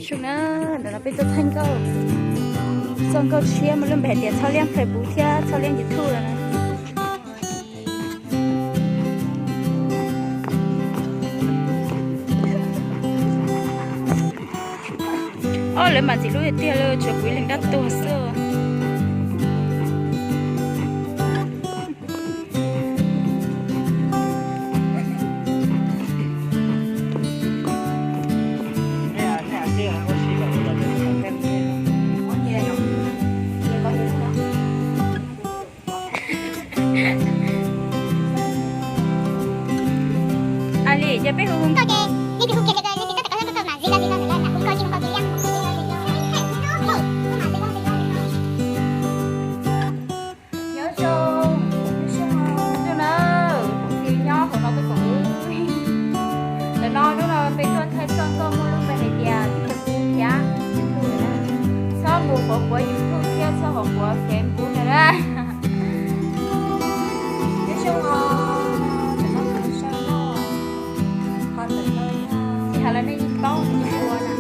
Zoo na, ntawm no peb tuaj thaij nkauj, txoj nkauj tshiab muaj lub npe hais tias txhob liab Facebook thiab txhob liab YouTube no na. Ob, lawv mam ntxim hlub tiag tiag li, tsuas kuv ib leeg dab tuag xwb. Li ces peb hu hu nkauj ces, nej hu kiag li, nej hu kiag li, nej hu kiag li, nej hu kiag li. Nyob zoo, nyob zoo na, kuv txiv nyob hauv no tuaj koom wb. Ntawm no hnub no peb tuaj thaij txoj nkauj muaj lub npe hais tias txhob mus qhuav qhuav YouTube thiab txhob qhuav qhuav Facebook no na. Nyob zoo os, ntawm no kuv sau no, ho ntawm no tsis hais los nej yeej paub ua na.